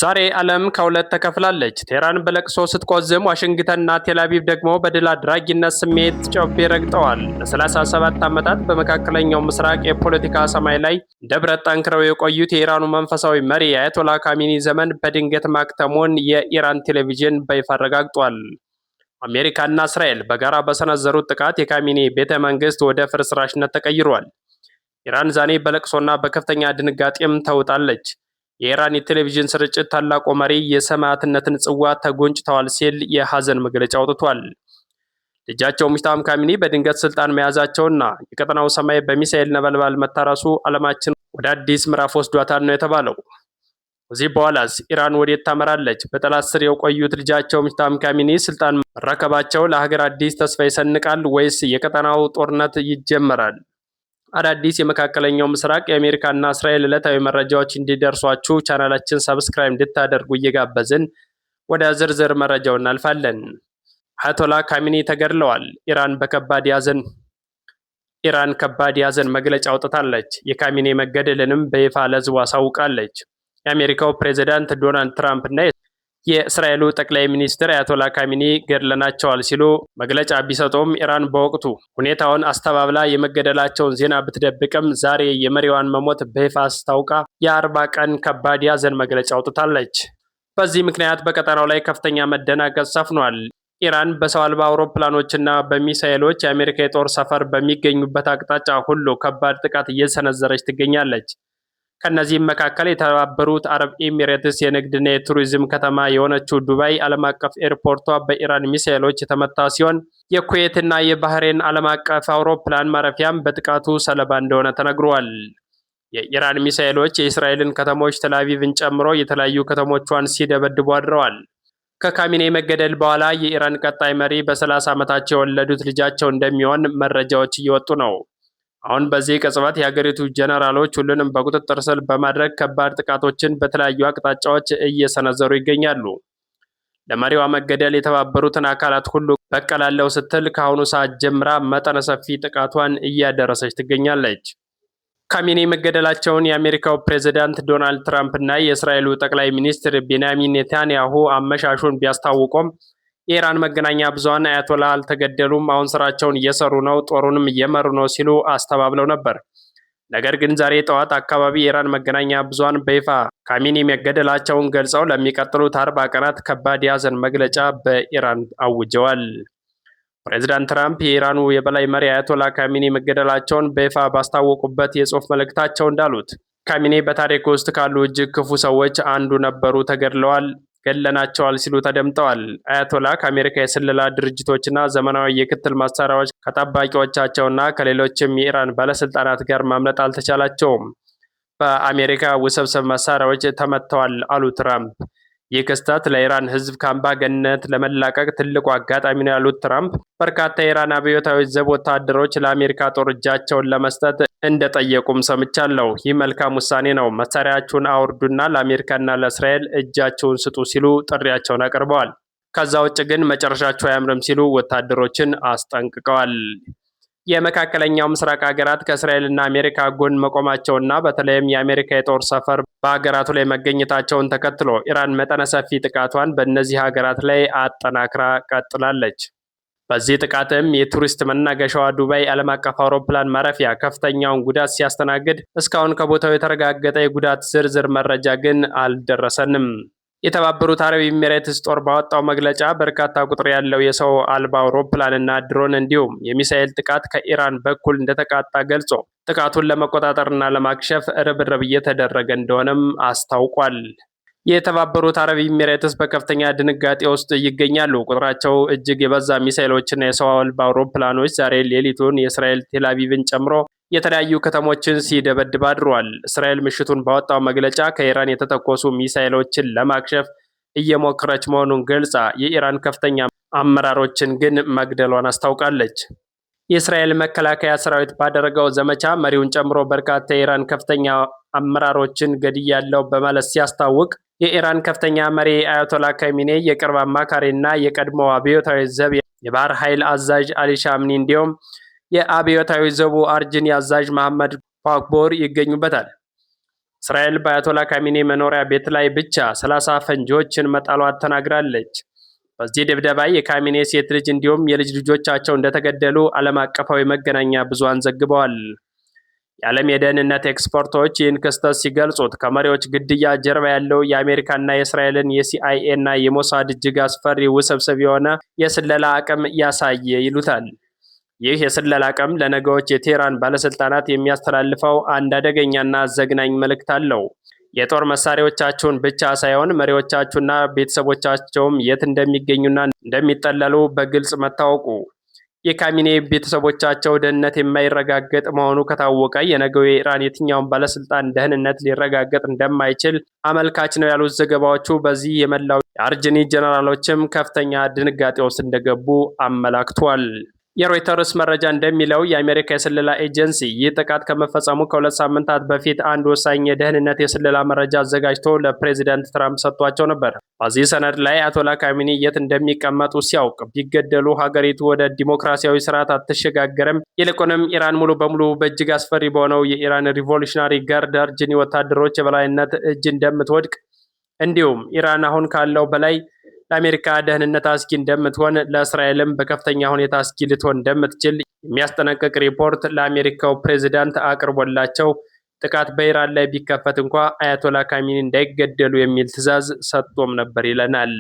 ዛሬ ዓለም ከሁለት ተከፍላለች። ቴህራን በለቅሶ ስትቆዝም፣ ዋሽንግተንና ቴልአቪቭ ደግሞ በድል አድራጊነት ስሜት ጮቤ ረግጠዋል። ለ37 ዓመታት በመካከለኛው ምስራቅ የፖለቲካ ሰማይ ላይ እንደ ብረት ጠንክረው የቆዩት የኢራኑ መንፈሳዊ መሪ የአያቶላ ካሚኒ ዘመን በድንገት ማክተሙን የኢራን ቴሌቪዥን በይፋ አረጋግጧል። አሜሪካና እስራኤል በጋራ በሰነዘሩት ጥቃት የካሚኒ ቤተ መንግስት ወደ ፍርስራሽነት ተቀይሯል። ኢራን ዛሬ በለቅሶና በከፍተኛ ድንጋጤም ተውጣለች። የኢራን የቴሌቪዥን ስርጭት ታላቁ መሪ የሰማዕትነትን ጽዋ ተጎንጭተዋል ሲል የሐዘን መግለጫ አውጥቷል። ልጃቸው ሙጅታባ ካሚኒ በድንገት ስልጣን መያዛቸውና የቀጠናው ሰማይ በሚሳኤል ነበልባል መታረሱ ዓለማችን ወደ አዲስ ምዕራፍ ወስዷታል ነው የተባለው። ከዚህ በኋላስ ኢራን ወዴት ታመራለች? በጠላት ስር የቆዩት ልጃቸው ሙጅታባ ካሚኒ ስልጣን መረከባቸው ለሀገር አዲስ ተስፋ ይሰንቃል ወይስ የቀጠናው ጦርነት ይጀመራል? አዳዲስ የመካከለኛው ምስራቅ፣ የአሜሪካና እስራኤል ዕለታዊ መረጃዎች እንዲደርሷችሁ ቻናላችን subscribe እንድታደርጉ እየጋበዝን ወደ ዝርዝር መረጃው እናልፋለን። አያቶላ ካሚኒ ተገድለዋል። ኢራን ከባድ ያዘን መግለጫ አውጥታለች። የካሚኒ መገደልንም በይፋ ለሕዝቡ አሳውቃለች። የአሜሪካው ፕሬዝዳንት ዶናልድ ትራምፕ እና የእስራኤሉ ጠቅላይ ሚኒስትር አያቶላ ካሚኒ ገድለናቸዋል ሲሉ መግለጫ ቢሰጡም፣ ኢራን በወቅቱ ሁኔታውን አስተባብላ የመገደላቸውን ዜና ብትደብቅም፣ ዛሬ የመሪዋን መሞት በይፋ አስታውቃ የ40 ቀን ከባድ የሀዘን መግለጫ አውጥታለች። በዚህ ምክንያት በቀጠናው ላይ ከፍተኛ መደናገጥ ሰፍኗል። ኢራን በሰው አልባ አውሮፕላኖችና በሚሳኤሎች የአሜሪካ የጦር ሰፈር በሚገኙበት አቅጣጫ ሁሉ ከባድ ጥቃት እየሰነዘረች ትገኛለች። ከእነዚህም መካከል የተባበሩት አረብ ኤሚሬትስ የንግድና የቱሪዝም ከተማ የሆነችው ዱባይ ዓለም አቀፍ ኤርፖርቷ በኢራን ሚሳኤሎች የተመታ ሲሆን፣ የኩዌትና የባህሬን ዓለም አቀፍ አውሮፕላን ማረፊያም በጥቃቱ ሰለባ እንደሆነ ተነግሯል። የኢራን ሚሳኤሎች የእስራኤልን ከተሞች ቴልአቪቭን ጨምሮ የተለያዩ ከተሞቿን ሲደበድቡ አድረዋል። ከካሚኔ መገደል በኋላ የኢራን ቀጣይ መሪ በ30 ዓመታቸው የወለዱት ልጃቸው እንደሚሆን መረጃዎች እየወጡ ነው። አሁን በዚህ ቅጽበት የሀገሪቱ ጀነራሎች ሁሉንም በቁጥጥር ስር በማድረግ ከባድ ጥቃቶችን በተለያዩ አቅጣጫዎች እየሰነዘሩ ይገኛሉ። ለመሪዋ መገደል የተባበሩትን አካላት ሁሉ በቀላለው ስትል ከአሁኑ ሰዓት ጀምራ መጠነ ሰፊ ጥቃቷን እያደረሰች ትገኛለች። ካሚኔ መገደላቸውን የአሜሪካው ፕሬዝዳንት ዶናልድ ትራምፕ እና የእስራኤሉ ጠቅላይ ሚኒስትር ቤንያሚን ኔታንያሁ አመሻሹን ቢያስታውቁም፣ የኢራን መገናኛ ብዙሃን አያቶላ አልተገደሉም፣ አሁን ስራቸውን እየሰሩ ነው፣ ጦሩንም እየመሩ ነው ሲሉ አስተባብለው ነበር። ነገር ግን ዛሬ ጠዋት አካባቢ የኢራን መገናኛ ብዙሃን በይፋ ካሚኒ መገደላቸውን ገልጸው ለሚቀጥሉት 40 ቀናት ከባድ የሀዘን መግለጫ በኢራን አውጀዋል። ፕሬዚዳንት ትራምፕ የኢራኑ የበላይ መሪ አያቶላ ካሚኒ መገደላቸውን በይፋ ባስታወቁበት የጽሑፍ መልእክታቸው እንዳሉት፣ ካሚኒ በታሪክ ውስጥ ካሉ እጅግ ክፉ ሰዎች አንዱ ነበሩ፣ ተገድለዋል፣ ገለናቸዋል ሲሉ ተደምጠዋል። አያቶላ ከአሜሪካ የስለላ ድርጅቶችና ዘመናዊ የክትትል መሳሪያዎች ከጠባቂዎቻቸውና ከሌሎችም የኢራን ባለስልጣናት ጋር ማምለጥ አልተቻላቸውም። በአሜሪካ ውስብስብ መሳሪያዎች ተመትተዋል አሉ ትራምፕ። ይህ ክስተት ለኢራን ሕዝብ ከአምባገነንነት ለመላቀቅ ትልቁ አጋጣሚ ነው ያሉት ትራምፕ፣ በርካታ የኢራን አብዮታዊ ዘብ ወታደሮች ለአሜሪካ ጦር እጃቸውን ለመስጠት እንደጠየቁም ሰምቻለሁ። ይህ መልካም ውሳኔ ነው። መሳሪያችሁን አውርዱና ለአሜሪካና ለእስራኤል እጃቸውን ስጡ ሲሉ ጥሪያቸውን አቅርበዋል። ከዛ ውጭ ግን መጨረሻቸው አያምርም ሲሉ ወታደሮችን አስጠንቅቀዋል። የመካከለኛው ምስራቅ ሀገራት ከእስራኤልና አሜሪካ ጎን መቆማቸውና በተለይም የአሜሪካ የጦር ሰፈር በሀገራቱ ላይ መገኘታቸውን ተከትሎ ኢራን መጠነ ሰፊ ጥቃቷን በእነዚህ ሀገራት ላይ አጠናክራ ቀጥላለች። በዚህ ጥቃትም የቱሪስት መናገሻዋ ዱባይ ዓለም አቀፍ አውሮፕላን ማረፊያ ከፍተኛውን ጉዳት ሲያስተናግድ፣ እስካሁን ከቦታው የተረጋገጠ የጉዳት ዝርዝር መረጃ ግን አልደረሰንም። የተባበሩት አረብ ኤሚሬትስ ጦር ባወጣው መግለጫ በርካታ ቁጥር ያለው የሰው አልባ አውሮፕላን እና ድሮን እንዲሁም የሚሳኤል ጥቃት ከኢራን በኩል እንደተቃጣ ገልጾ፣ ጥቃቱን ለመቆጣጠርና ለማክሸፍ ርብርብ እየተደረገ እንደሆነም አስታውቋል። የተባበሩት አረብ ኤሚሬትስ በከፍተኛ ድንጋጤ ውስጥ ይገኛሉ። ቁጥራቸው እጅግ የበዛ ሚሳኤሎችና የሰው አልባ አውሮፕላኖች ዛሬ ሌሊቱን የእስራኤል ቴልአቪቭን ጨምሮ የተለያዩ ከተሞችን ሲደበድብ አድሯል። እስራኤል ምሽቱን ባወጣው መግለጫ ከኢራን የተተኮሱ ሚሳኤሎችን ለማክሸፍ እየሞከረች መሆኑን ገልጻ፣ የኢራን ከፍተኛ አመራሮችን ግን መግደሏን አስታውቃለች። የእስራኤል መከላከያ ሰራዊት ባደረገው ዘመቻ መሪውን ጨምሮ በርካታ የኢራን ከፍተኛ አመራሮችን ገድያለሁ በማለት ሲያስታውቅ፣ የኢራን ከፍተኛ መሪ አያቶላ ካሚኔ የቅርብ አማካሪና የቀድሞ አብዮታዊ ዘብ የባህር ኃይል አዛዥ አሊ ሻምኒ እንዲሁም የአብዮታዊ ዘቡ አርጅኒ አዛዥ መሐመድ ፓክፖር ይገኙበታል። እስራኤል በአያቶላ ካሚኔ መኖሪያ ቤት ላይ ብቻ 30 ፈንጂዎችን መጣሏ ተናግራለች። በዚህ ድብደባ የካሚኔ ሴት ልጅ እንዲሁም የልጅ ልጆቻቸው እንደተገደሉ ዓለም አቀፋዊ መገናኛ ብዙሃን ዘግበዋል። የዓለም የደህንነት ኤክስፐርቶች ይህን ክስተት ሲገልጹት ከመሪዎች ግድያ ጀርባ ያለው የአሜሪካና የእስራኤልን የሲአይኤ እና የሞሳድ እጅግ አስፈሪ ውስብስብ የሆነ የስለላ አቅም ያሳየ ይሉታል። ይህ የስለላ አቅም ለነገዎች የቴህራን ባለስልጣናት የሚያስተላልፈው አንድ አደገኛና ዘግናኝ መልእክት አለው። የጦር መሳሪያዎቻቸውን ብቻ ሳይሆን መሪዎቻቸውና ቤተሰቦቻቸውም የት እንደሚገኙና እንደሚጠለሉ በግልጽ መታወቁ የካሚኔ ቤተሰቦቻቸው ደህንነት የማይረጋገጥ መሆኑ ከታወቀ የነገው የኢራን የትኛውን ባለስልጣን ደህንነት ሊረጋገጥ እንደማይችል አመልካች ነው ያሉት ዘገባዎቹ፣ በዚህ የመላው የአርጅኒ ጀነራሎችም ከፍተኛ ድንጋጤ ውስጥ እንደገቡ አመላክቷል። የሮይተርስ መረጃ እንደሚለው የአሜሪካ የስለላ ኤጀንሲ ይህ ጥቃት ከመፈጸሙ ከ2 ሳምንታት በፊት አንድ ወሳኝ የደህንነት የስለላ መረጃ አዘጋጅቶ ለፕሬዚዳንት ትራምፕ ሰጥቷቸው ነበር። በዚህ ሰነድ ላይ አያቶላ ካሚኒ የት እንደሚቀመጡ ሲያውቅ ቢገደሉ ሀገሪቱ ወደ ዲሞክራሲያዊ ስርዓት አትሸጋገርም፣ ይልቁንም ኢራን ሙሉ በሙሉ በእጅግ አስፈሪ በሆነው የኢራን Revolutionary Guard አርጅኒ ወታደሮች የበላይነት እጅ እንደምትወድቅ፣ እንዲሁም ኢራን አሁን ካለው በላይ ለአሜሪካ ደህንነት አስጊ እንደምትሆን፣ ለእስራኤልም በከፍተኛ ሁኔታ አስጊ ልትሆን እንደምትችል የሚያስጠነቅቅ ሪፖርት ለአሜሪካው ፕሬዚዳንት አቅርቦላቸው ጥቃት በኢራን ላይ ቢከፈት እንኳ አያቶላ ካሚኒ እንዳይገደሉ የሚል ትዕዛዝ ሰጥቶም ነበር ይለናል።